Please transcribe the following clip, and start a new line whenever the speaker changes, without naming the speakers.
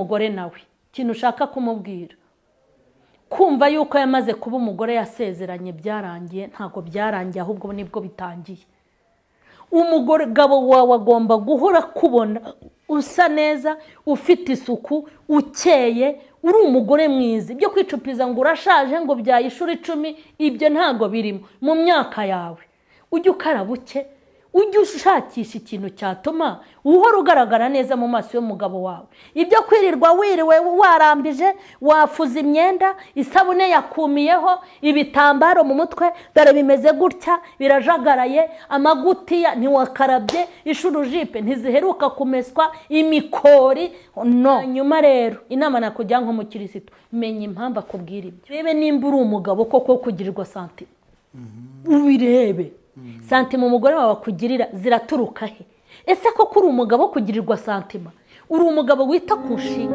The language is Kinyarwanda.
Umugore nawe ikintu ushaka kumubwira, kumva yuko yamaze kuba umugore yasezeranye byarangiye, ntabwo byarangiye, ahubwo nibwo bitangiye. Umugabo wawe agomba guhora kubona usa neza, ufite isuku, ukeye, uri umugore mwiza. Ibyo kwicupiza ngo urashaje, ngo byaye ishuri 10, ibyo ntabwo birimo mu myaka yawe. Ujye ukaraba uke, ujye ushakisha ikintu cyatuma uhora ugaragara neza mu maso y'umugabo wawe. Ibyo kwirirwa wiriwe warambije, wafuza imyenda, isabune yakumiyeho, ibitambaro mu mutwe dore bimeze gutya, birajagaraye, amagutiya ntiwakarabye, ishurujipe ntiziheruka kumeswa, imikori no. Nyuma rero inama nakujya nk'umukirisitu, menya impamvu akubwira ibyo. Rebe nimba uri umugabo koko kugirirwa santima, ubirebe santima umugore wawe akugirira ziraturuka he? Ese koko uri umugabo kugirirwa santima? Uri umugabo wita ku nshinga?